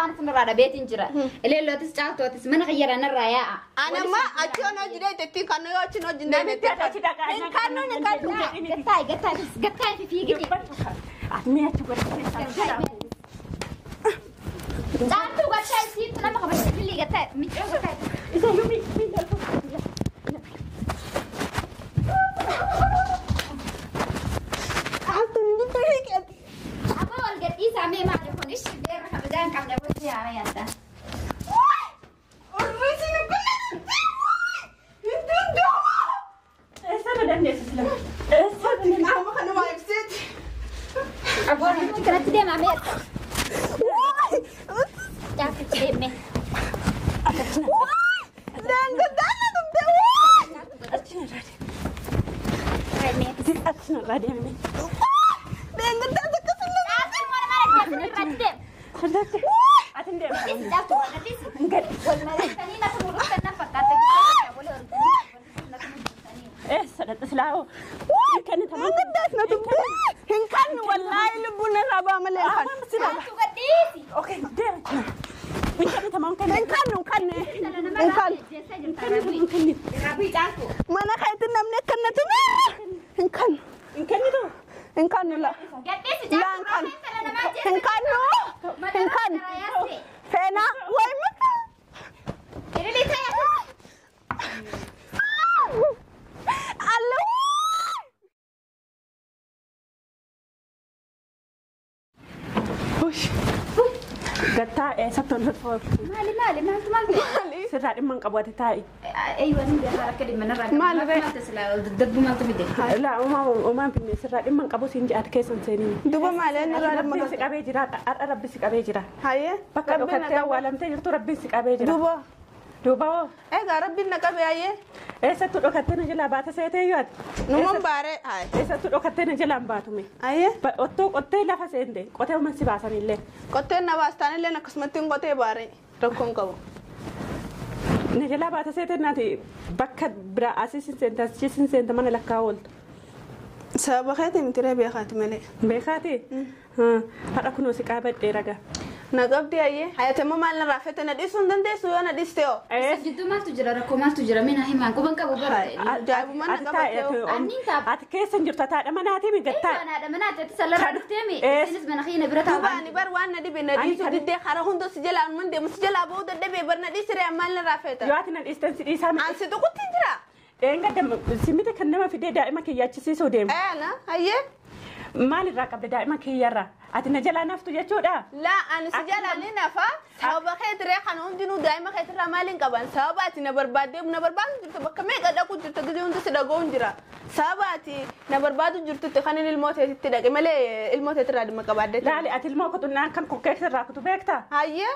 Afaan funarraa dhabeetiin jira. Ileellootis caaltootis mana kiyyaraan irraa yaa'a. Anamma achi on hojii deetetti kan yoo achi hojii Namitti deetetti. achi dhaqaa. Hin kannu hin kannu. Gattaa'e gattaa'e gattaa'e fiigiti. Ati mee achi godhatee jira. Caaltuu gattaa'e siittu nama kabajaa illee gattaa'e miccoo gattaa'e. Isa iyyuu mi darbu. Caaltuun jidduu hiiqeeti. Aboo wal gadhiisaa mee maali kun ishii beerra kabajaa hin qabne wajji yaama yaadda. Urriisin akkana hin danda'amu. Eessa na dandeessu sila? Eessa na dandeessu? Qaama kana waa ibseeti. Aboo namichi kanatti deemaa mee adda. Caaltutti deemee. Daangadaan na tumte. Achi na irraa deemi. Achi na irraa deemi. Daangadaan akkasuma. Caaltuun mana mana irratti deema. Ati hin deemtu. Caaltuu wal gadhiisi. Wal mari'atanii natti mul'atan na fakkaata. Walii arganii. Eessa dhaqxe silaa hoo? Daangadaan na tumte. Hin kannu wallaahi lubbuun irraa ba'a malee hin kannu. Caaltuu gadhiisi. Okay, deemi. Hin kennitu moo hin kennitu? Hin kannu hin kannu. Hin kannu. Hin kennitu. Irraa caaltuu. Mana keetti namni akkana tume. Hin kannu. Hin kennitu? Hin kannu la. Gadhiisi La hin caaltuu. kannu. Hin kannu. Hin kannu. Feenaa wayi mata. Ililii ta'e. Allee. Gattaa eessatti ol lolfootu? Maali maali maaltu maaltu? Sirraa dhimma hin qabu ati taa'i. Eeywa ni beekaa akka dhimma narraa. Maali ree? Maaltu silaa ol daddarbuu maaltu fide? Laa uumaan finne sirraa dhimma hin qabu siin jedha keessan seeniin. Duba maali inni irraa dhimma Rabbiin si qabee jira. Har'a rabbi si qabee jira. Hayyee. Bakka dhokattee awwaalamtee jirtu rabbiin si qabee jira. Duba. Duuba hoo? Egaa rabbiin na qabe hayyee. Eessattu dhokattee na jalaa baata seetee yoo ati? Numan baaree haye. Eessattu dhokattee na jalaan baatume? Hayyee. Ottoo qottee lafa seente qotee uuman si baasanillee. Qotteen na baastaan illee akkasumatti hin qotee baaree rakkoon qabu. Na jalaa baata seetee naati bakka biraa asii sin seente asii sin seente mana lakkaa ooltu. Sababa keetii miti ree beekaati malee. Beekaati? Har'a kunoo si qaabadhee raga. Na qabdi hayyee. Hayatamma maal narraa fete na dhiisuu hin dandeessu yoo na dhiiste hoo. Jidduu maaltu jira rakkoo maaltu jira mina himaan quban qabu bara. Ajaa'ibummaa na qabattee hoo. Anniin ta'a. Ati keessa hin jirtu ataadha manaatii mi gattaa. Anaadha manaatti ati sallarraa dhuftee mi? Isinis mana kiyya bira Duuba taa'u. ani bar waan na dhibe na dhiisuu diddee karaa hunda si jalaa numan deemu si jalaa ba'uu dadhabee bar na dhiisiree maal narraa feta. Yoo ati na dhiisten si dhiisaa miti. An si tuqutti hin jira. Dheengadda si miti kan nama fidee daa'ima kiyya achisiisuu deemu. Ee na hayyee. Maalirraa qabda daa'ima kiyyarraa? Ati na jalaa naftu jechuudha. Laa ani si jalaa ni nafa sababa keetiree kan hundinuu daa'ima keetirraa maaliin qaban sababa ati na barbaaddee na barbaadu jirtu bakka meeqa dhaqu jirtu gisee hundi si dhaga'u hin jira sababa ati na barbaadu jirtutti kan inni ilmoo teetitti dhaqe malee ilmoo teetirraa dhimma qabaadde. Laali ati ilmoo kutunnaan kan kokkeessirraa kutu beektaa? Hayyee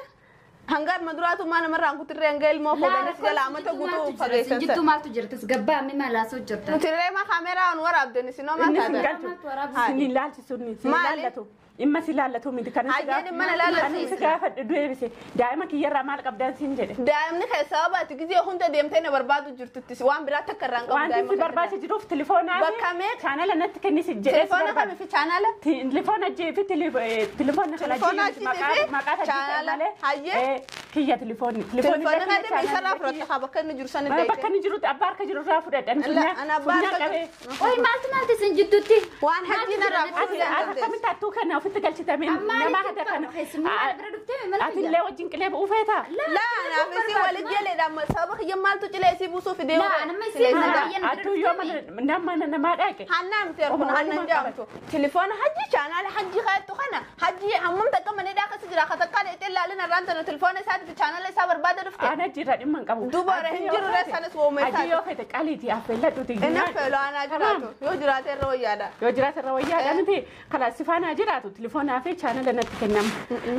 hanga amma duraatu maa namarraa kutirree hanga ilmoo fuudhanii si jalaa amata guutuu fageessan. Jidduu maaltu jira tasgabbaa mi maal haasoo jirta? Nuti reema kaameeraa on waraabden isinoo maal Inni sin taatan? galchu. Sin hin laalchisu inni sin Maali? laallatu. Dhimma si laallatu miti kan Hayyee dhimma na laallatu. Kan si gaafadhu deebise daa'ima kiyyarraa maal qabdan siin jedhe. Daa'imni kee sababa ati gisee hunda deemtee na barbaadu jirtutti waan biraa takka irraa hin qabu Wanti daa'ima si keetirraa. barbaacha jiruuf telefoonaa Bakka meeqa? chaanala natti kennisi jedhee si Telefoona barbaada. kamii fi chaanaala? Telefoona jee fi telefoona kana Telefoona jee achiitii fi maqaa tajaajilu chaanaala. malee Hayyee. kiyya telefoonni. Telefoona kana deemee isarraa fudhatta haa bakka inni jiru sana Bakka deemte. inni jirutti abbaa harka jiru irraa fudhadhan. Ana abbaa Funyaan harka qabee. Oyi maaltu maaltu isin jidduutti? Waan hajji narraa Ati fuudhuu dandeessu. akkamitti hattuu kana ofitti galchitamee Amma nama ani hata kana. keessummaa bira dhuftee mi mana Ati illee wajjin qilee bu'uu feetaa? Laa anaaf isii waliin jaleedha sababa kiyya maaltu cilee isii buusuuf fidee Laa anamma isin mana kiyya bira Hattuu yoo dhuftee mi? mana namaa dhaqe. Hannaa miti kun hannan jaamtu. Telefoona hajji chaanaala hajji kaayattu kana hajji hammam takka manee dhaakasi jira katakkaa dheetee ilaalin irraan tana telefoona isaati fi chaanaala isaa barbaada dhufte. Ana jira dhimma hin qabu. Duuba hora hin jiru ree sanis wooma Hajji isaati. yoo fete qaliitii affeelladhuuti. Inni affeelu anaa jiraatu yoo jiraate irra wayyaadha. Yoo jiraate irra wayyaadha miti. Kalaas si faana jiraatu telefoonaa fi chaanala natti kennama.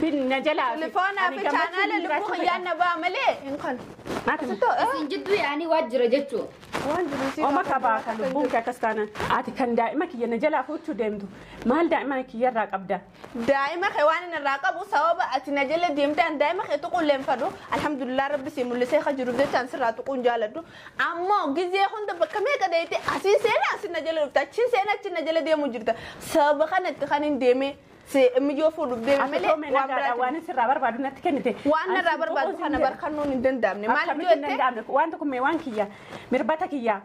Fi na jalaa. Telefoonaa fi chaanaala lubbuu kiyyaan na ba'a malee hin kanu. Isin jidduu yaa'anii waa jira jechuudha. Waan jiru sii Oma qabaa kan lubbuun kee akkas taanaan. Ati kan daa'ima kiyya na jalaa fuuchuu deemtu maal daa'ima kiyyarraa qabda? Daa'ima kee waan inni irraa qabu sababa ati na jala deemte an daa'ima kee tuquun leenfadhu alhamdulillah rabbi si mul'isee ka jiruuf jecha an sirraa tuquun jaaladhu ammoo gizee hunda bakka meeqa deeyte asiin seena asin na jala dhufte achiin seena achiin na jala deemu jirta sababa kanatti kan hin deeme Si miyyoo fuudhuuf deeme malee waan biraati. Waan sirraa barbaadu natti kennite. Waan narraa barbaadu kana barkannuun hin danda'amne. Maal Akkamitti hin jettee? danda'amne? Waan tokko mee waan kiyya mirbata kiyya.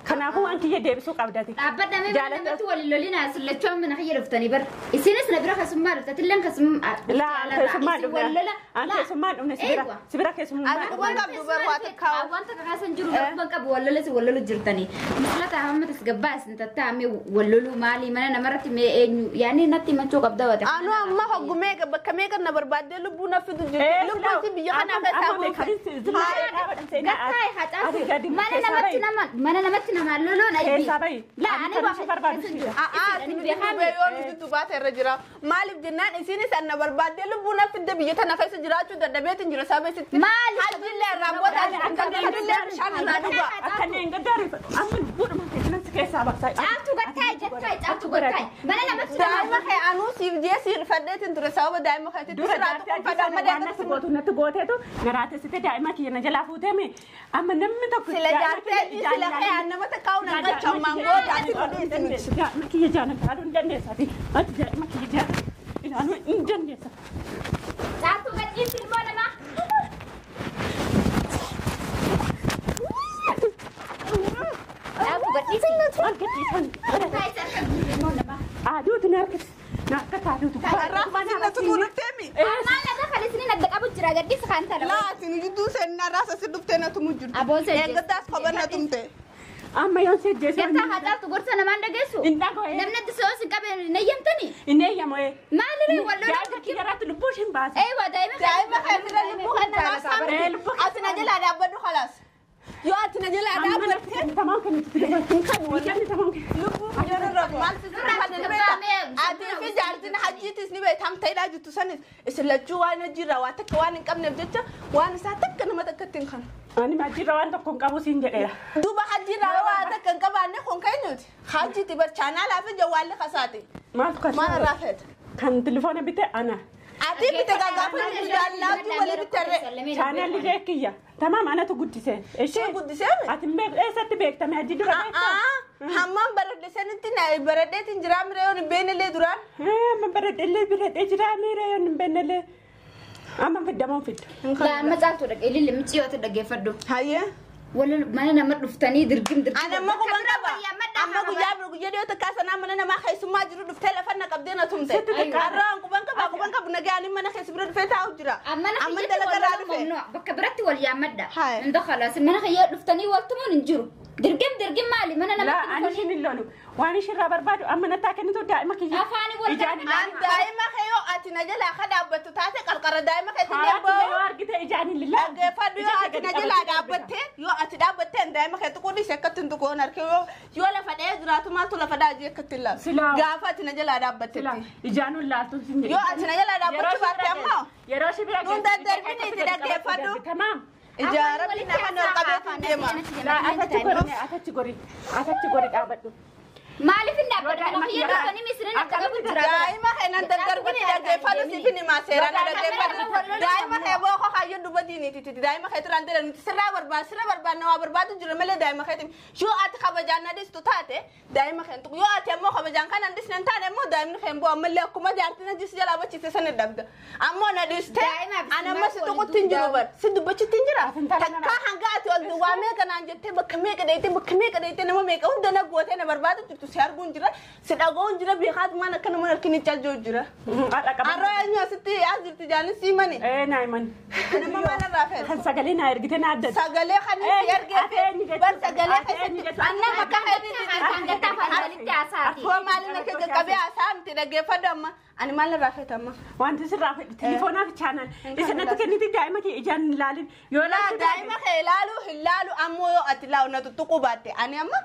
Kanaafuu waan kiyya deebisuu qabdati. Dhaabbadhamee mana namatti waliin lolina sillachuu mana kiyya dhuftanii bar. Isinis na bira kasummaa dhufta tilleen kasummaa. Laa keessummaa dhufne. An keessummaa dhufne sibira sibira keessummaa. Ati quban qabdu bar waa takka. Wanta kakaasan jiru quban qabu wallola si wallolu jirtanii. Misilata hamma tasgabbaa isin tattaa'ame walloluu maali mana namarratti mee eenyu yaani natti himachuu qabda wata. Anu amma hoggu meeqa bakka meeqa na barbaaddee lubbuu na fidu jirti. Lubbuun si biyya kanaa keessaa buufe. Gattaa'e hacaatu mana namatti nama mana namatti nama loloon aybi. Keessaa bahi. Laa ani Kan waa ishee barbaadu keessa jiru. A'aa si yoo nuti dubaata irra jira. Maaliif jennaan isinis na barbaaddee lubbuu na fidde biyya tana keessa jiraachuu dadhabeetiin jira sababa isitti. Maali? Hajjillee irraa booda hajjillee bishaan irraa dhuga. Akkanneen gaddaariif amma lubbuudhuma keessan si keessaa baqsaa. Caaftuu gattaa'e gattaa'e caaftuu gattaa'e mana namatti nama. Daa'ima kee anuu siif jee siif fadheetiin ture sababa daa'ima keetitti Dura sirraa jaartii tuquu fadha amma ajjeessan waan natti deeggarsi gootu natti gooteetu na raatessite daa'ima kiyya na jalaa fuuteemi. Amma namni tokko sila jaartii ajji sila kee an nama takkaa'u nan galcha ammaan booda ati godhu isin nuti. Daa'ima kiyya jaana ilaaluu hin dandeessaati. Ati daa'ima kiyya jaana ilaaluu hin dandeessa. Caaftuu gadhiisi ilmoo namaa. Caaftuu gadhiisi. Maal gadhiisan? Gattaa'e sarka ilmoo namaa. Aduutu na harkisa. Na harkisa aduutu. Karraa sinna tuquu dhufteemi. Maal irra kan isiniin adda qabu jira gadhiisi kan tala. Laa ati nu jidduu seennaa raasa si dhuftee na tumu jirtu. Aboon seejjee. Eeggattaas kopha na tumte. Amma yoon seejjeessu. Gattaa hacaaftu gorsa namaan dhageessu. Hin dhaga'e. Namni adda soos hin qabeen hin eeyyamtani. Hin eeyyamu. Maalirra wal lolaa Daa'ima kiyya irratti lubbuu isheen baasa. Eewa daa'ima Daa'ima keetirra lubbuu kan namaa Eh, saamte. lubbuu Ati na jalaa dhaabbadhu khalaas. Yoo ati na jalaa Amma natti dhaabbatte tamaam kennitu. Hin tamaam kennitu. lubbuu kiyyarra maal si sirra kan ni beekta. Ati fi jaartiin hajjiitis ni beekta hamta'idhaa jirtu sanis isin lachuu waan hajjiirraa waa takka waan hin qabneef jecha waan isaa takka nama takka ittiin kan. Ani majjiirra waan tokko hin qabu siin jedheera. Duuba hajjiirraa waa takka hin qabaanne kun keenyuti. Hajjiiti bar chaanaalaa fi jawwaalli kasaati. Maaltu kan Maal irraa feeta? Kan telefoona bite ana. Ati bite gaggaafa nuti jaallaatu walii bittarree. Chaanaalli kee kiyya. Tamaam anatu guddise. Ishee guddiseemi? Ati eessatti beektame hajji dura beektaa? Hammaan baradhe sanitti na baradheetiin jiraa mire yoon hin beeknellee duraan. Amma baradhellee biradhee jira miira yoon hin beeknellee. Amma fiddamoon fidda. Laa amma caaltuu dhaqee ililli micciyoota dhaggeeffadhu. Hayyee. Wal mana nama dhuftanii dirgim dirgim. Ani amma quban qaba. Amma guyyaa bira guyyaa dhiyoo takkaa sanaa mana namaa keessummaa jiru dhuftee lafa na qabdee na tumte. Sitti xiqqaadha. Har'a an quban qaba quban qabu nagaa ani mana keessa bira dhufee taa'u jira. Mana Amma kiyyatti dalaga wal irraa loluu dhufe. mamnu'a. Bakka biratti wal yaammadha. Haye. Inda khalaas mana kiyya dhuftanii wal tumuun hin jiru. Dirgim dirgim maali mana Laa namatti ani dhufanii. ishiin hin lolu. Waan ishiirraa barbaadu amma nattaa kennitu daa'ima kiyya. Afaanii wal Ijaan An daa'ima kee yoo ati na jalaa ka dhaabbattu taate qarqara daa'ima keetti Haati deebi'u. yoo argite ijaan hin lillaan. Dhaggeeffadhu yoo ati na jalaa dhaabbatte yoo ati dhaabbatte an daa'ima kee tuquu dhiise akkatti hin tuqoon harkee yoo yoo lafa dha'ee jiraatu maaltu lafa dha'aa jee akkatti hin laalu. Silaa. Gaafa ati na jalaa dhaabbattetti. Ijaan hin laaltu sin jedhe. Yoo ati na jalaa dhaabbachuu baatte ammoo Yeroo ishii bira Nuun daddarbiniiti dhaggeeffadhu. Tamaam. Ijaara nama ol qabeetu deema. Laa atachi gori atachi gori atachi gori dhaabadhu. Maaliif hin dhaabbatu? Mana kiyya dhuftanii misiriin adda qabu jira. Daa'ima kee nan daddarbini dhaggeeffadhu siif hin himaa seeraan dhaggeeffadhu. Daa'ima kee booko kaayyoo dubbatiiniiti. Daa'ima kee turaan dhala nuti sirraa barbaad sirra barbaadna waa barbaadu jira malee daa'ima keeti. Yoo ati kabajaan na dhiistu taate daa'ima kee tuqu. Yoo ati ammoo kabajaan kan hin dhiisne hin taane ammoo daa'imni kee hin bu'u ammallee akkuma jaartiin hajji si jalaa bachiise sana dhabda. Ammoo na dhiiste ani amma si tuqutti hin jiru bar si dubbachitti hin jira. Takkaa hanga ati ol waa meeqa naan jettee bakka meeqa dheeytee bakka meeqa dheeytee nama meeqa hunda na gootee na barbaadu jirtu si arguu hin jira si dhaga'uu hin jira beekaatu maan akka nama harkin cal jira. Har'a qaban. Har'a eenyu asitti as jirti jaanis sii mani. Ee naayiman. Nama maal irraa feetu? Kan sagalee naa ergite naa adda. Sagalee kan si argee bar sagalee keessatti annan bakka Harkaan gattaa afaan walitti haasaati. Akkuma maaliin akka qaqqabee haasaa miti dhaggeeffadhu amma ani maal irraa feetu amma. Wanti sirraa fedhu telefoonaa fi chaanaal. Isa natti kenniti daa'ima kee ijaan hin ilaalin. Yoo Laa laaltu daa'ima kee ilaaluu hin laalu ammoo yoo ati laalu na tuttuquu baatte ani amma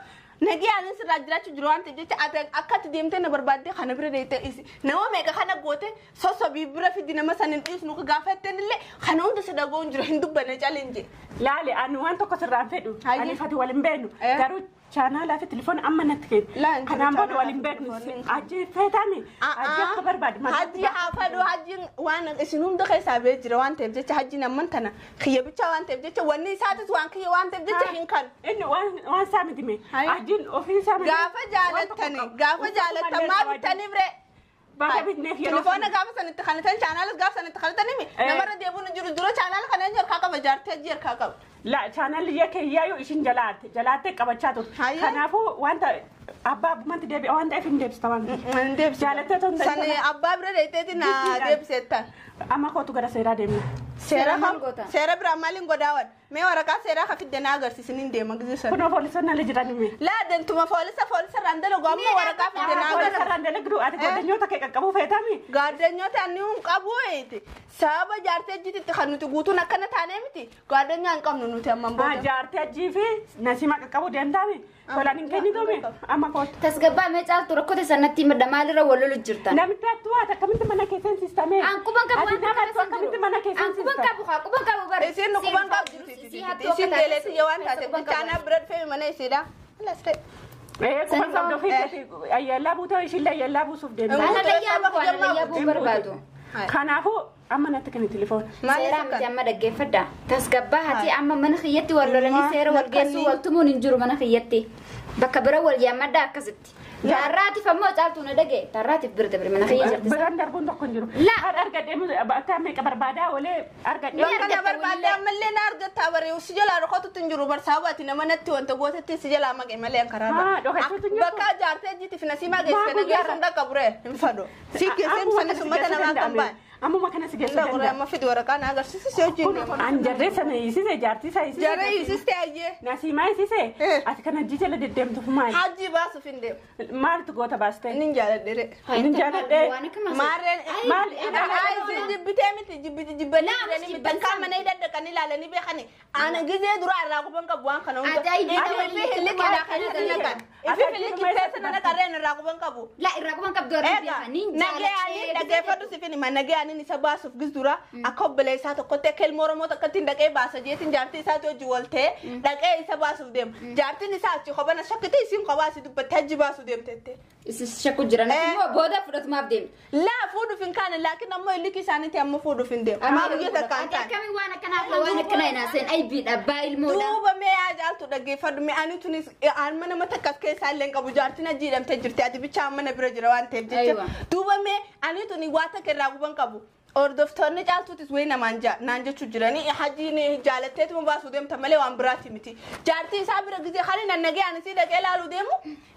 nagee ani sirraa jiraachuu jiru waan ta'eef jecha ati akka ati deemtee na barbaaddee kana bira deemtee isi nama meeqa kana goote sossobii bira fidi nama san hin dhiisnu gaafatteen illee kana hunda si dhaga'uun jira hin dubbanne calin jee. Laali ani waan tokko sirraa hin fedhu. Hayyee. Ani fati wal hin beeknu. Eh. Garuu chaanaalaa fi telefoona amma natti kenni. Laa, hin jiru Kanaan booda wal hin chaanaalaa fi beeknu. telefoonni. Ajji feetami. Ajji akka barbaadu. Hajji haa fadhu hajjiin waan isin hunda keessaa ba'ee jira waan ta'eef jecha hajjiin amman tana kiyya bichaa waan ta'eef jecha wanni isaatis waan kiyya waan ta'eef jecha hin kanu. Inni waan isaa miti mee. Hayyee. Ajjiin ofii isaa malee. Gaafa jaalattani gaafa jaalattan maa bittaniif ree Bakka bitneef yeroo Telefoona gaafa sanitti kanatan chaanaala gaafa sanitti kanatan himi namarra deebuun hin jiru dura chaanaala kana eenyu harkaa qaba jaartii hajji harkaa qaba. La chaanalli keeyyaayyuu ishin jalaatte jalaatte qabachaa turte. Hayyee. Kanaafuu wanta abbaa abbumatti deebi'a waan ta'eef hin deebista waan Hin deebisu. Jaalattee otoo hin ta'in Sani abbaa bira deeteeti na Jijjiiraan. deebiseettan. Amma kootu gara seeraa deemna. Seera Seera maal kam goota? seera biraa maaliin godaawan mee waraqaa seeraa ka fidde na agarsiisin hin deema gizee sana. Kunoo poolisoonni ala jiran hime. Laa dentuma foolisa foolisa irraan dalagu amma waraqaa fidde na Poolisa agarsiisa. irraan dalagdu ati goddanyoota kee qaqqabuu feetami. Gaaddanyoota anni hin qabu eeti. Sababa jaartee ejjititti kan nuti guutuun akkana taanee miti. Gaaddanyaa hin qabnu nuti amman booda. Jaartii ajjii fi nasiima qaqqabuu deemtaami. Tolaan hin kennituumi. Amma kootu. Tasgabbaa mee caaltu rakkoo sanatti madda maalirra wal lolu jirtan? Namitti attuu ati akkamitti mana keessa seensistame? An quban qabu Ati nama attuu akkamitti mana keessa An quban seensista? qabu haa quban qabu bara. Isin nu quban qabdu. Isin beeleetti yoo waan taate bichaanaa bira dhufee mana isiidha. Ee quban qabdu ofii keetii ayyallaa buutee ishiillee ayyallaa buusuuf deemta. Ana layyaa bu'u ana layyaa bu'u barbaadu. Kanaafuu amma natti kenni telefoona. Seeraa miti amma dhaggeeffadha. Tasgabbaa hati amma mana kiyyatti wal lolanii seera wal geessuu wal tumuun hin jiru mana kiyyatti. Bakka bira wal yaammadha akkasitti. Tarraatiif ammoo caaltuu na dhagaye. Tarraatiif bira dabre mana kiyya jirti. Biraan darbuun tokko hin jiru. La. Kan argadhee bakka meeqa barbaadaa oolee argadhee. Bakka na barbaadde ammallee na argatta bare si jalaa dhokatutti hin jiru barsaaba ati nama natti wanta gootetti si jalaa maqe malee an karaarra. Haa, dhokachuutu hin jiru. Bakka jaartee ejjitiif nasiimaa geesse Maa na guyyaarra. geessuun dhaqa buree hin fadho. Si geessee sani summata namaa kan baane. Ammuma kana si geessuu Inda buree danda'a. amma fidi waraqaa na agarsiisi si hojii Kun an jarree sana hiisise jaartii isaa hiisise. Jarree hiisiste ayyee. Nasiimaa hiisise. Eh. Ati kana hajji jala deddeemtuuf maali? Hajji baasuuf hin deemu. Maaltu goota baastee? Inni hin jaaladhe. Inni jaaladhe. Maarreen Maal Ay, isin jibbitee miti jibbiti jibbanii Laa, jiranii miti jibban kan mana hidhadha kan ilaalanii beekani. Ana gizee dura irraa quban qabu waan kana hunda. Ati ay, Ifi fi hilliqidha kan isin naqan. Ifi fi hilliqidha isin naqan reen irraa quban qabu. La irraa quban qabdu warri Egaa beekan. nagee ani dhaggeeffadhu sifin hima nagee ani isa baasuuf giz dura akka obboleessaa tokkotti akka ilma Oromoo tokkotti hin dhaqee baasa jeetiin jaartii isaati hojii waltee dhaqee isa baasuuf deema. Jaartiin isaa achi kophana shakkite isiin kophaa asii dubbattee achi baasuu deemtette. Isin shakku jiran Eh. immoo booda fudhatumaaf deemti. Laa fuudhuuf hin kaane laakiin ammoo illikii isaaniitti ammoo fuudhuuf hin deemu. Maa guyyaa takka hin Ati taane. akkamiin waan akkanaa waan akkanaa hin haasa'in aybiidha abbaa ilmoodha. Duuba mee yaa jaaltu dhaggeeffadhu mee ani tunis amma nama takka as keessaa illee hin qabu jaartiin achi hidhamtee jirti ati bicha amma na bira jira waan ta'eef jecha. Aywa. Duuba mee ani tuni waa takka irraa guban qabu. Hordoftoonni caaltuutis wayii namaan naan jechuu jiranii hajiin jaalatteetuma baasuu deemta malee waan biraati miti. Jaartii isaa bira gizee kan nan nagee ani sii dhaqee ilaaluu deemu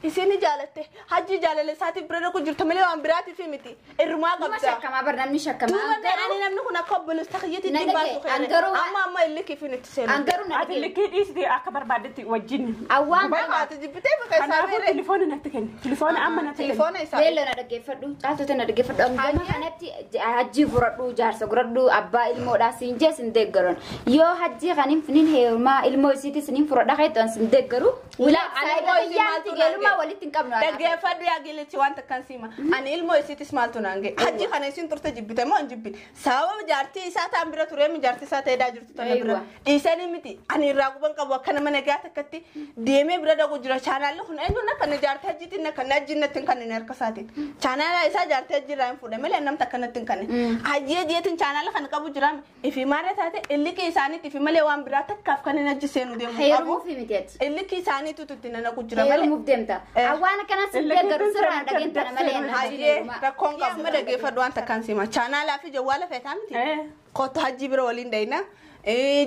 isiin jaalatte hajji jaalala isaatiif bira dhaqu jirta malee waan biraatiif miti. Irrumaa Nama qabda. shakkamaa bar namni shakkamaa. Duuba mee ani namni kun akka obboleessa kiyyaatti Na ittiin dhagaye, baasu an garuu waan- Amma amma illi kifiin itti seenu. An garuu na Ati dhagaye. likkii dhiisite akka barbaaddetti wajjin. Awwaan Bakka ati jibbitee bakka isaa Kanaafuu beere. telefoona natti kenni. Telefoona amma natti kenni. Telefoona isaa. Beelloo na dhaggeeffadhu caaltota na dhaggeeffadhu gama kanatti hajjii furadhu jaarsa godhadhu abbaa ilmoodhaa siin jee sin deeggaran yoo hajjii kan hin finin heerumaa ilmoo isiitis sin furadha keetu sin deeggaru Ilmoo isii maaltu naan geelummaa ga'e? walitti hin qabnu anaaf. Dhaggeeffadhu yaa gilichi waan takkaan siima. Ani ilmoo isiitis maaltu naan ga'e? Hajji kana isin turte jibbite moo hin jibbine? Sababa jaartii isaa ta'an bira turee mi jaartii isaa ta'ee jirtu tana bira. Aywa. Dhiisanii miti. Ani irraa guban qabu akka nama nagaa takkatti deemee bira dhaqu jira. Chaanaalli kun eenyuun akka inni jaartii hajjiitiin akka inni hajjiin natti hin kanneen harka isaatiin. Chaanaala isaa jaartii hajji irraa hin fuudhe malee namni takka natti hin kanneen. Hajjii hajjiitiin chaanaala kana qabu jira. Ifi maarra taate illikii isaaniitti ifi malee waan biraa takkaaf kan inni hajji seenu deemu qabu. Heerumuuf miti ati. Illikii isaaniitu itti nanaqu jira malee. Heerumuuf deemta. Eh. Awwaan akkanaa sin deeggaru sirraan dhageentana malee ana hajjiin Hayyee heerumaa. rakkoon qabu. Amma dhaggeeffadhu waan takkaan sima. Chaanaalaa fi jawwaala feetaa miti. Eh. Kottu hajji bira waliin dayina.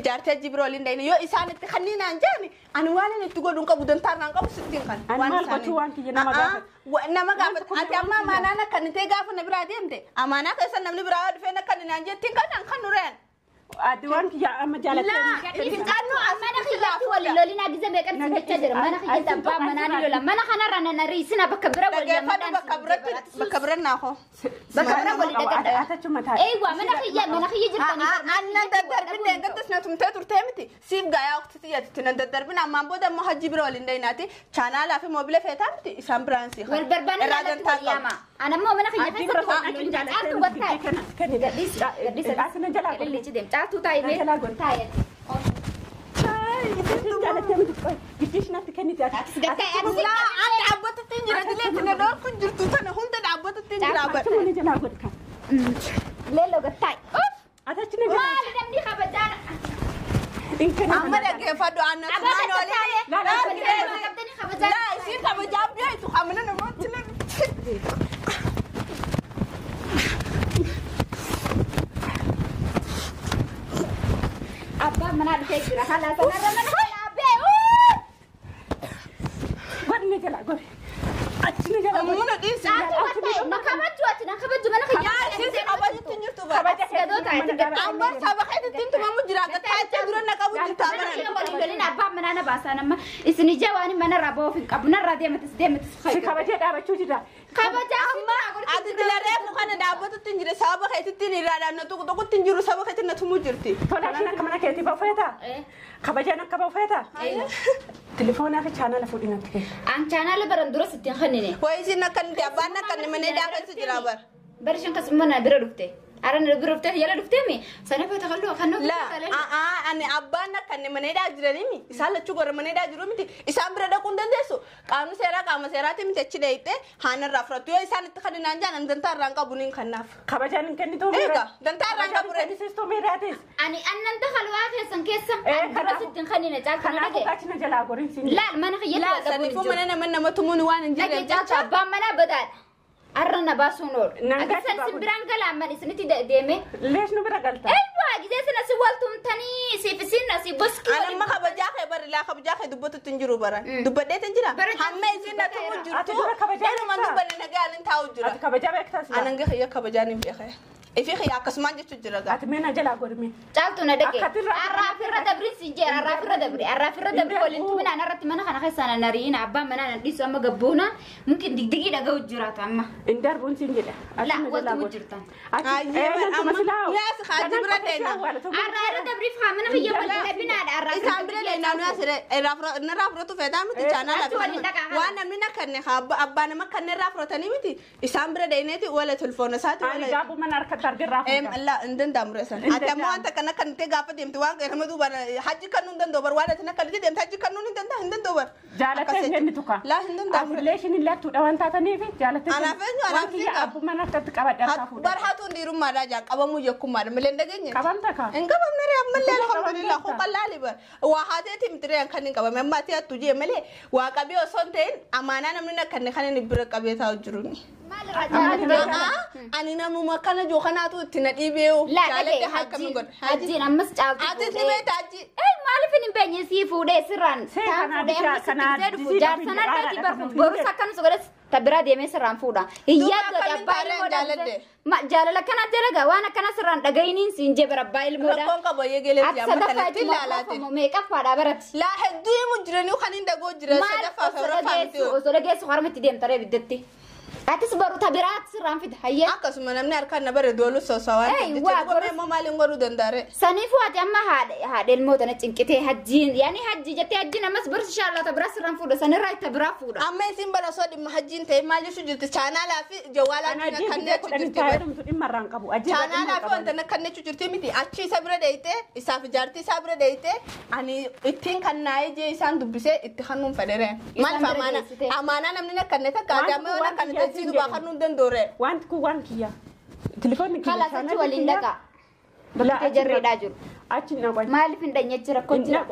Jaartii hajji bira waliin dayina. Yoo isaan itti kanneen naan jedhani ani waan inni itti godhu hin qabu dantaa irraa hin qabu sittiin kan. Ani maal gochuu waan kiyya nama gaafate? Nama gaafate. kun Ati amma amaanaan akka inni ta'e gaafa na biraa deemte amaanaa keessa namni biraa yoo dhufeen akka inni naan jettiin kan an kan nureen. Ati waan kiyya amma jaalattee. Isin qannoo Mana kiyyatti wal lolina gizee meeqan sin jechaa jira. Mana kiyyatti abbaa manaa ni lola. Mana kanarra na riisina bakka bira wal Dhaggeeffadhu bakka biratti bakka bira naa hoo. Bakka bira wal dhagadha. Atachuma taa'e. Eeywaa mana kiyya mana kiyya jirtanii. Annan daddarbin deeggartas na tumtee turtee miti. Siif gaayaa waqti xiyyatti nan daddarbin ammaan booda immoo hajji bira waliin dayinaati. Chaanaalaa fi moobila feetaa miti isaan biraan sii. Wal barbaanne Irraa alatti dantaa wal yaama. Ana immoo mana kiyya Adii bira keessatti wal koo lola. Caaltuu wattaa. Gadhiisi. Gadhiisi. Asina jalaa godhe. Ilillichi deem. Caaltuu taa'ee Na jalaa godhe. Taa'ee. Jaalattee miti giddiish natti kennite ati. Atis gatta'e atis Laa an dhaabbatutti hin jira dileetti na dhorku jirtu tana hunda dhaabbatutti hin jira. Achuma ni jalaa godhe kan. Leelloo gatta'e. Ati achi na jalaa. Maali namni kabajaan. Hin kennu. Amma dhaggeeffadhu anna Abaa tumaan gatta'e. olii. Laa laa Qabdanii kabajaan. Laa isiin kabajaa biyya itu kamana namooti na. Abbaan manaa dhufee jira. Haala sanarra mana kanaa bee. Godhi na jalaa godhi. Achi na jalaa godhi. Ammuna dhiisi. Caaltuu na kabajju ati na kabajju mana kiyya. Isiin kabajutti hin jirtu bara. Kabaja Gadoota ati keetii Amma saba keetitti tumamu jira. Gataa dura na qabu jirta Mana bara. kiyya waliin lolin abbaan manaa na baasaa nama. Isin ija waan mana irraa ba'uuf hin qabu. Narraa deematis deematis. Si kabajee dhaabachuu jira. Kabajaa Amma ati dila reefu kana dhaabbatutti hin jire sababa keetitti irraa na tuqu tuqutti hin jiru sababa keetti na tumuu jirti. Tola ishiin akka mana keetii ba'u feetaa? Kabajaan akka ba'u feetaa? Telefoonaa fi chaanala fuudhii natti kenna. An chaanaala baran dura sittiin kennine. Wayi isin akka nuti abbaan akka inni mana hidhaa keessa jira bara. Bari shan kasuma na bira dhufte. Ara na bira dhufte yala dhufte mi sana fa takallu kan La ani abbaan akka inni mana hidhaa jiranii isaan lachuu gorra mana hidhaa jiru miti isaan bira dhaquu hin dandeessu qaamni seeraa qaama seeraati miti achi dheeyite haana irraa fudhattu yoo isaan itti kaninaan jaan dantaa irraa hin qabu niin kannaaf. Kabajaan hin kennituu Eega dantaa irraa hin qabu reeti. Kennisiistuu miiraatis. Ani annan takhalwaa keessan keessa an dura sittiin kennine caaltu na Kanaafuu dhage. achi na jalaa goriin siin. Laal mana kiyyatti Laa wal dhabuun saniifuu hin jiru. mana nama nama tumuun waan hin Dhage jirreef caaltu jecha. abbaan manaa badaadha. Arra na baasuun oolu. Nan Ati gadi san baabu. sin biraan galaa man isinitti deeme. Leesh nu bira galta. Eewwa gisee sana si waltumtanii siif isin asii boskii Ani amma kabajaa kee bari laa kabajaa kee dubbatutti hin jiru bara. Dubbadheet hin jira. Bara Hamma isin na tumu Ati jirtu. dura kabajaa Elumaan beektaa? dubbanne nagaan hin taa'u jira. Ati kabajaa beektaa sila. Anan gahe kabajaan hin beekee. Ifi kiyya akkasumaan jechuun jira gaa. Ati mee na jalaa godhi mee. Caaltu na dhage. Akkati irraa- Arraafirra dabri si jee arraafirra dabri arraafirra dabri waliin tuminaan irratti mana kana keessaa na nari'ina abbaan manaa na dhiisu amma gabboona mungkin digdigii dhaga'u jiraatu amma. Hin darbuun siin jedha. Ati La na jalaa waltumu godhi. jirtan. Ati Ayyee, eenyutu amma- masilaa? Yaas, haati bira deena. Arraarra dabriif haa mana kiyya waliin dhabinaadha arraafirra Isaan bira deemnaa nu asirra irraa fudhatu feetaa miti chaanaa Achi waliin dhaqaa haala. waan namni na kanne abbaa nama kanne irraa fudhatanii miti isaan bira deemneeti wala telefoona isaati Ani wala gaafa mana harkatti argirraa fuudha. La hin danda'amu reessan. Hin Ati ammoo danda'amu. wanta kana kan ta'e gaafa deemte waan nama duuba hajji kannuu hin danda'u bar waan ati akka deemte hajji kannuu hin danda'u hin danda'u bar. Jaalattee hin kennitu kaa. Laa hin danda'amu. Asillee ishiin hin lattuudha waan taataniif jaalattee. Anaaf eenyu, anaaf Waan kiyya siin qaba. abbummaan harkatti qabadhe harkaa fuudha. Bar hatuun dhiirummaadhaa jaa qabamuu jekkummaadha malee hin dhageenye. Qabamta kaa. Hin qabamne ree ammallee Kun alhamdulillah qabamteetta. kun qallaali bar. Waa haateeti miti ree kan hin qabame amma ati hattu jee malee waa qabee osoo hin ta'in amaanaa namni akkanne kan inni bira qabee taa'u jiru. Maalirraa jaalatti? Ani namuma akkana jiru kanaatu itti na dhiibee Laa jaaladde dhagee haa akkamiin godha. hajjiin ammas caaltu Atis ni fuudhee. beekta hajji. Ei maaliif hin beenye sii fuudhee sirraan See, taan kanaa fuudhee dijaa- ammas sitti kanaa gisee dhufu disii jaarsan dhabii addaati haadha barfu dhabii borus jedhe. akkanus godhes ta biraa deemee sirraan fuudha. Hiyyaa Duuba godhe akkamiin abbaa taareen ilmoodha. jaaladde? Jaalala akkana dalagaa waan akkana sirraan dhagayiniin siin jee bara abbaa ilmoodha. Rakkoon qabu eegalee Ati amma sadaffaa kanatti itti ilaalaati. meeqaffaadha barati. Laa hedduu himu jiranii kan hin dhagoo jira Maal sadaffaa fi osoo afuraffaa miti. dhageessu osoo dhageessu harmatti deemta ree biddatti. Atis baru ta biraatti sirraan fida hayyee. Akkasuma namni harkaan na bare doolu soosawaa Ei, waan ta'eef waa, jecha duuba gorus- immoo maaliin godhuu danda'are? Saniifuu ati amma haadha ilmoo tana cinqitee hajjiin yaani hajji jettee hajjiin ammas barsi inshallah ta biraa sirraan fuudha sanirraa ta biraa fuudha. Amma isin bara osoo dhimma hajjiin ta'e maal jechuu jirti chaanaalaa fi jawwaalaa Ana kan ajjiin jechuu kudhan jirti. taa'ee dhumtu dhimma irraa hin qabu. Ajjiin Chaanaalaa fi wanta kan jechuu jirti miti achi isa bira deeyite isaaf ijaartii isaa bira deeyite ani ittiin kan naayee jee isaan dubbisee itti kannuun fedhere. Maaliif bira amaanaa geessite. amaanaa namni akkanne takka Wanti adaama kun yoo waan akkanne kiyyaa ta'e siin duubaa jedhu. kannuu hin danda'ure. Wanti kun waan kiyya. Telefoonni kiyya. Kalaas achi waliin dhaqa. Bakka jarreedhaa jiru. Achi hin dhaqan. Maaliif hin dhanyee rakkoon jira?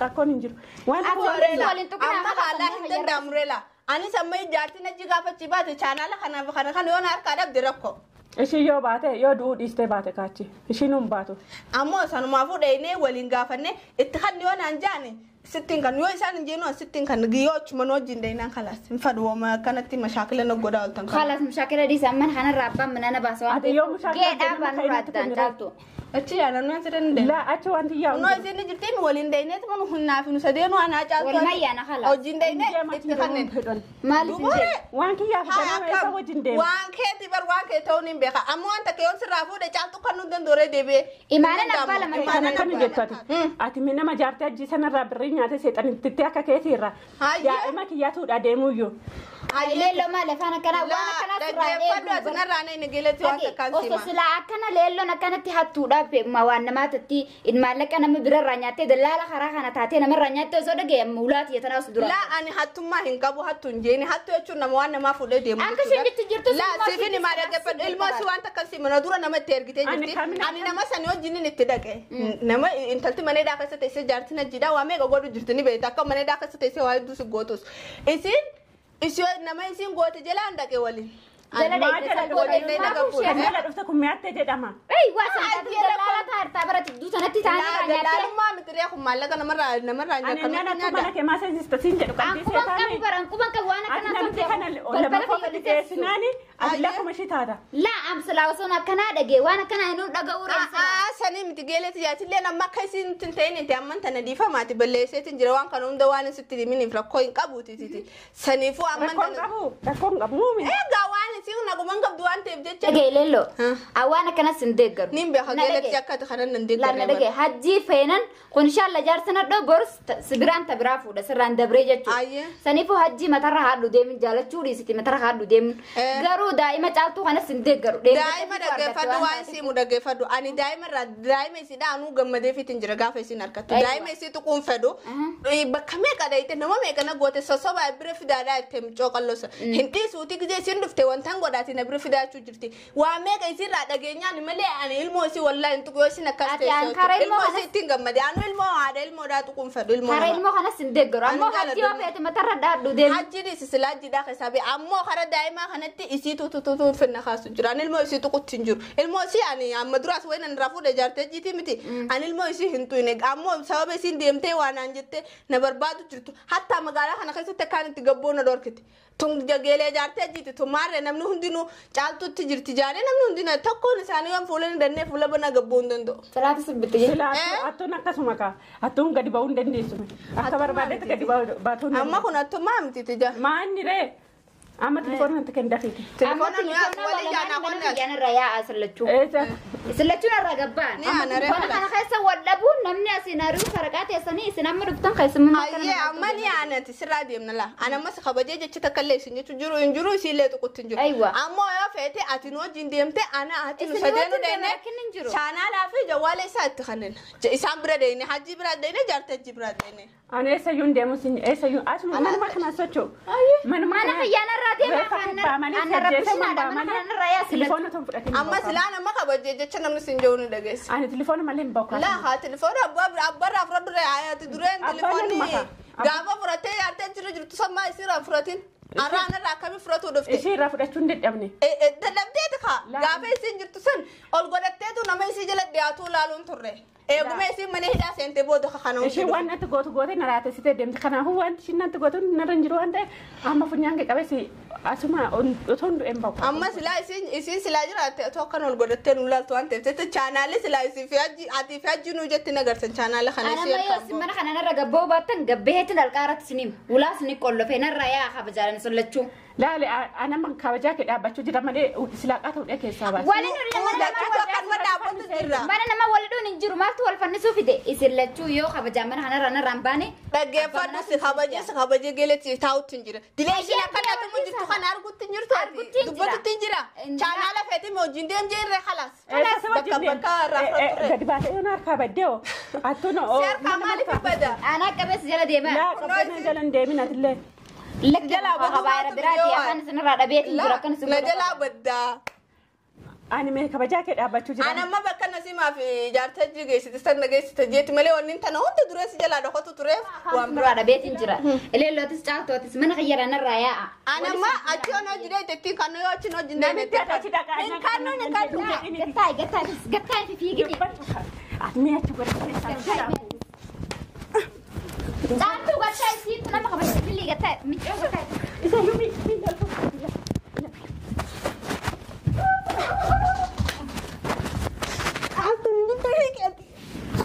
Rakkoon hin jiru. Wanti Ati kun waliin waliin tuqinaa Amma haala haalaa sammuu hin danda'amu reela. Anis amma ijaartiin achi gaafachi baate chaanaala kanaaf kana kana yoo na harkaa dhabde rakkoo. Ishii yoo baate yoo du'uu dhiistee baate kaachi. Ishiin hin baatu. Ammoo sanumaafuu dheenee waliin gaafanne itti kan yoo naan jaane sittiin kan yoo isaan hin jeenuu sittiin kan yoo achuma nu wajjin dheenaan kalaas hin fadhu wama akkanatti mashaakila na godhaa ooltan kana. Kalaas mushaakila dhiisa amma kanarraa abbaan mana na baasa waan Ati yoo mushaakila Geedhaa jedhamu baan kan nurraa inni addaan tuqu caaltu. Achi yaalan nuyi asirra hin deemne. Laa achi wanti yaa'u. Noo isin jirti waliin dheeneet mun hunnaa fi nu sadeenuu anaa caaltu. Walumaa yaana kalaas. Wajjin dheenee itti kanneen. Maaliif hin Dubaree. jedhu? Waan kiyyaaf ganama isa wajjin deema. Waan keeti bar waan kee ta'uun hin beeka. Amma waan takka yoon sirraa fuudhe caaltu kan nu danda'u deebi'ee. Imaanan abbaa lama Kan akkami jettu ati? Ati mi nama jaartee ajji sanarraa birrii nyaate seexanitti akka keetiirra. Hayyee. Daa'ima kiyyaatuudha deemuyyuu. Leelloo maal afaan akkanaa waan akkanaa sirraa Dhaggeeffadhu eeguu asinarraa na hin geletti waan takkaan Osoo sima. silaa akkana leelloon akkanatti hattuudhaaf waan namaatatti maallaqa nama birarraa nyaattee dallaala karaa kana taatee namarraa nyaattee osoo dhagee mulaati jetanaa osoo dura. Laa ani hattummaa hin qabu hattu hin jeeni hattu jechuun nama waan namaa fuudhee deemu. Anka isheen jetti jirtu sun Laa immoo siifin himaa dhaggeeffadhu ilmoo si waan takka si mana dura nama itti ergitee Ani jirti. kamina- Ani nama sani wajjin itti dhaqe. Nama intalti maneedaa keessa teessee jaartiin ajjiidhaa waa meeqa godhu jirti ni beekta akka maneedaa keessa teessee waa hedduu si gootus. Isin isoo nama isin goote jalaan dhaqe waliin. Jala dheeyte Kan jala dhufte kun mi'aatte jedhama. Ei waa san dalaala taartaa bara jidduu sanatti taa'anii irraa nyaattee. Dalaalummaa miti ree kun maallaqa namarraa Ani nyaata naan attuu mana kee maa seensista siin jedhu qalbii Anquban qabu seetaanii. bara anquban qabu waan Ati akkanaa namitti kana balbala lama kiyya geessinaani ati lakkuma ishii taata. Laa amsilaa osoon akkanaa dhagee waan akkanaa inni dhaga'uu ramsilaa. Sanii miti geeleeti jaatillee amma akka isin hin ta'in itti amman tana dhiifamaati balleesseetiin jira waan kana hunda waan isitti himiniif rakkoo hin qabuuti. Saniifuu amman Rakkoon tana. qabu rakkoon qabu muumi. Egaa waan isin naguman qabdu waan ta'eef jecha. Dhagee leelloo. Waan akkanas hin deeggaru. Niin beeka geeletti akka ati kanan nan Laanna deeggarre. dhagee hajjii feenan kun inshaalla jaarsa nadhoo borus sibiraan ta biraa fuudha sirraan dabree jechuudha. Ayyee. Saniifuu hajjii matarra haadhu deemin jaalachuu dhiisiti matarra haadhu deemin. Garuu daa'ima caaltuu kanas hin deeggaru. Daa'ima dhaggeeffadhu waan siimu dhaggeeffadhu. Ani daa'ima irraa daa'ima isii dhaanuu gammadeefiitiin jira gaafa isiin harkattu. Daa'ima isii tuquun fedhu. Bakka meeqa dhayite nama meeqa na goote sossobaa bira fidaadhaa itti micoo qallosa. Hin dhiisuuti gizee isiin dhufte wantaan godhaati na bira fidaachuu jirti. Waa meeqa isiirraa dhageenyaan malee ani ilmoo isii wallaa hin tuqu yoo isiin akkas Ati an karaa teessoo. ilmoo Ilmoo isii ittiin gammade. Anu ilmoo haadha ilmoodhaa tuquun fedhu ilmoo Karaa namaa. ilmoo kanas hin deeggaru. Ammoo Ani hajjii yoo jaaladhu. feete matarra dhaadhu deemin. Hajji dhiisi silaa jidhaa keessaa bee ammoo karaa daa'imaa kanatti isii tutututu finna kaasu jira. Ani ilmoo isii tuqutti hin jiru. Ilmoo isii ani amma duraas wayin ani rafuu ijaartee jiitii miti. Ani ilmoo isii hin tuyne. Ammoo sababa isiin deemtee waan aan jettee na barbaadu jirtu. Hattaa magaalaa kana keessatti akkaan itti gabboo na dhorkite. Tun geelee ijaartee jiiti. Tumaarree namni hundinuu caaltutti jirti jaalee namni hundinuu tokkoon isaanii waan fuula hin dandeenye fuula banaa gabboo hin danda'u. Salaata sibitti jechuudha. Silaa attuun akkasuma kaa attuun gadi ba'uu hin dandeessu. Akka barbaadetti gadi ba'uu hin Amma kun attumaa miti tija. Maanni ree amma telefoona natti kenni dafiiti. Amma Telefoona nuyi as walii jaanaa mana qonna. kiyyaan irra yaa'a sillachuu. Eessa Sillachuun irra gabbaan. Ni ana ree Mana kana keessa wal dhabuun namni asiin ari'u faraqaa teessanii isin amma dhuftan keessummaa Ayyee amma ni aanati sirraa deemna laa. Ani ammas kabajee jecha takka illee isin jechu jiru hin jiru isiillee tuqutti hin jiru. Aywa. Ammoo yoo feete ati nu wajjin deemte ana ati nu Isin sadeenu wajjin deemna, deemne rakkinni hin jiru. chaanaalaa fi jawwaala isaa itti kanneen. Isaan bira deemne hajji bira deemne jaartii hajji bira deemne. Ani eessayyuu hin deemu sin eessayyuu asuma manuma kana socho'u. Manuma Mana kiyyaan irraa deemaa anna rabbishinaadha mana kana irraa yaa sillachuu. Telefoona ton fudhatin. Amma silaan amma kabajee jecha namni sin jiru ni dhageesse. Ani telefoona malee hin bahu. Laa haa telefoona abbarraa fudhadhu ree ati dureen Abbaan telefoonni maka. gaafa fudhattee jaartee jiru jirtu sammaa isiirraa fudhatin. Arraan irraa akkamii fudhatuu dhufte? Ishee irraa fudhachuu hin dadhabne. Dadhabdeeti kaa gaafa isiin jirtu san ol godhatteetu nama isii jala dhiyaatuu laaluun turre. Eeguma isiin mana hidhaa seente booda kana Isheen waan natti gootu goote na raatessitee deemte. Kanaafuu wanti ishiin natti gootu narra hin jiru waan ta'eef amma funyaan kee qabeessi asuma otoo hin du'een bahu. Amma silaa isiin silaa jiraatte otoo akkan ol godhattee nu laaltu waan ta'eef jecha chaanaalli silaa isii fi hajji atii fi hajji nuu jetti nagarsan chaanaala kana Ana isii amma yoo isin mana kana narra gabboo baattan gabbeetiin alqaaratti isiniim ulaas ni qollofee narra yaa kabajaalan sollachuu. Laale anama kabajaa kee dhaabbachuu jira malee silaa qaata hudhee keessaa baase. Waliin hudhee mana Lachuu akkanuma dhaabbatu jirra. Mana nama wal hidhuun hin jiru maaltu wal fannisuu fide isin lachuu yoo kabajaa mana kanarra narraan baane. Dhaggeeffadhu si kabajee si kabajee geeletti taa'utti hin jira. Dilee ishiin akka dhatumu jirtu kana argutti hin jirtu ati. Argutti hin jira. Dubbatutti hin jira. Hin Chaanaala feetii hojiin deemjee irree halaas. Eessa Bakka bakka irraa fudhatu Gadi baatee yoon harkaa baddee hoo. Attuun Si harkaa maaliif bada? Anaa qabeessa jala deemaa. Laa qabbana jala hin deemin atillee. Lakki Jalaa baduu habaayira baatu biraati biyya afaan isinirraa dhabeetiin jira akkan isin Na jalaa baddaa. Ani mee kabajaa kee dhaabbachuu jira. Ani amma bakka nasiimaa fi jaarta geessite sana geessite jeetti malee wanni tana hunda duree si jalaa dhokatu tureef waan biraa. biraa dhabeetiin jira. Ileellootis caaltootis mana kiyyara narraa yaa'a. Ani amma achi on hojii deemte ittiin kan yoo achi hojii Namitti deemte. achi dhaqaa. Hin kannu hin kannu. Gattaay gattaay gattaay fi fiigiti. Ati mee achi godhatee isaa jira. Caaltuu gattaay siitu nama kabaja bilii gattaay miccoo gattaay. Isa iyyuu miila ol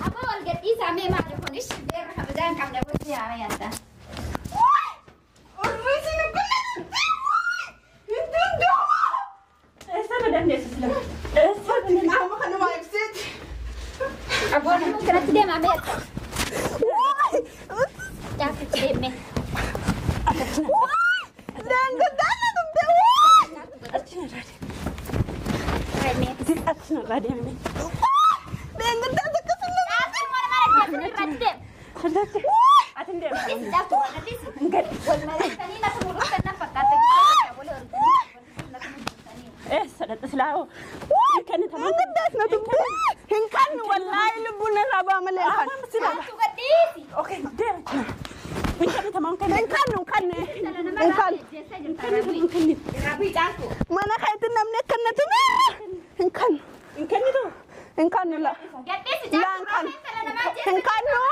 Aboo wal gadhiisaa mee maali kun ishi beerra kabajaa hin qabne gochi yaame yaadda. Eessa na dandeessu sila? Eessa na dandeessu? Amma kanuma ibseeti. Aboo nama kanatti deemaa mee yaadda. Caaltuchi deemee. Achi na irraa deemi. Achi na irraa deemi. Caaltuun mana mana irratti deem. Ati hin deemtu. Caaltuu gadhiisi. Wal mari'atanii natti mul'atan na fakkaata. Wal horganii. Eessa dhaqxe silaa hoo? Hin kennitu. Hin kannu wallaahi lubbuun irraa ba'a malee hin kannu. Caaltuu gadhiisi. Okay, deema. Hin kennitu moo hin kennitu? Hin kannu hin kannu. Hin kannu. Hin kennitu. Irraa bu'i caaltuu. Mana Hin kannu.